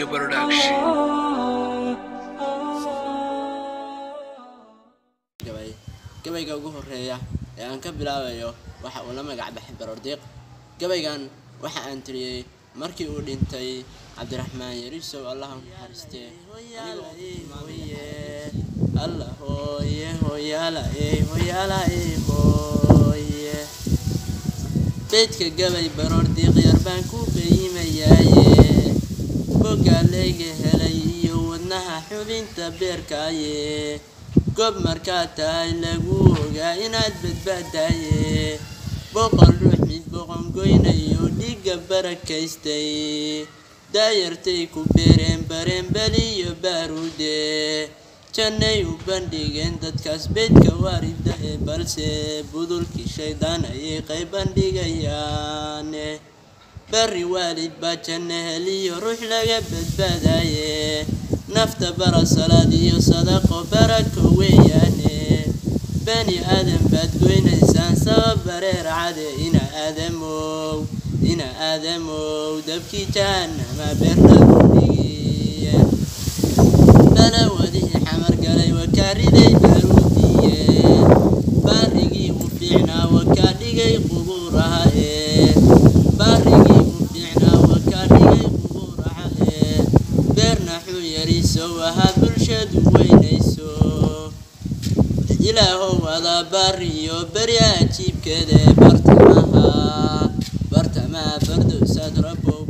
Studio Production. Gabay gabayga ugu horeeya ee aan ka bilaabayo waxa uu la magac baxay Baroordiiq. Gabaygan waxa aan tiriyey markii uu dhintay Cabdiraxmaan Yariisow, Allah u naxariistee, anigoo ku tilmaamaya Allah hooye hooyaalaye hooyaalaye hooye. Beydka gabay baroordiiq yar baan ku beyimayaaye, boggaa layga helay iyo wadnaha xubinta beerkaaye. Goob markaad tahay lagu ogaa inaad badbaadaye, 100 ruux mid boqongoynayo dhiigga barakaystay. Daayartay ku beereen bareen beliyo baaruude, jannay u bandhigeen dadkaas beydka waarida ee, balse budulkii shaydaan ayay qayb bandhigayaane. Berri waalid baa janno heliyo ruux laga badbaadaye, nafta bara salaad iyo sadaqo barako weeyaane. Bani aadam baad goynaysaan sabab bareer cade, ina aadamow ina aadamow dabkii jahannama beer lagu dhigiye. Balawadihii xamar galay wakaa riday baaruudiye, baarigii u fiicnaa wakaa dhigay qubuuraha ee, baarigii u fiicnaa wakaa dhigay qubuuraha ee. Beernaxuu yariisow ahaa bulshadu weynayso, ilaahow adaa baariyo beri ajiibkeede. Bartamaha bartamaha fardowsaad rabbow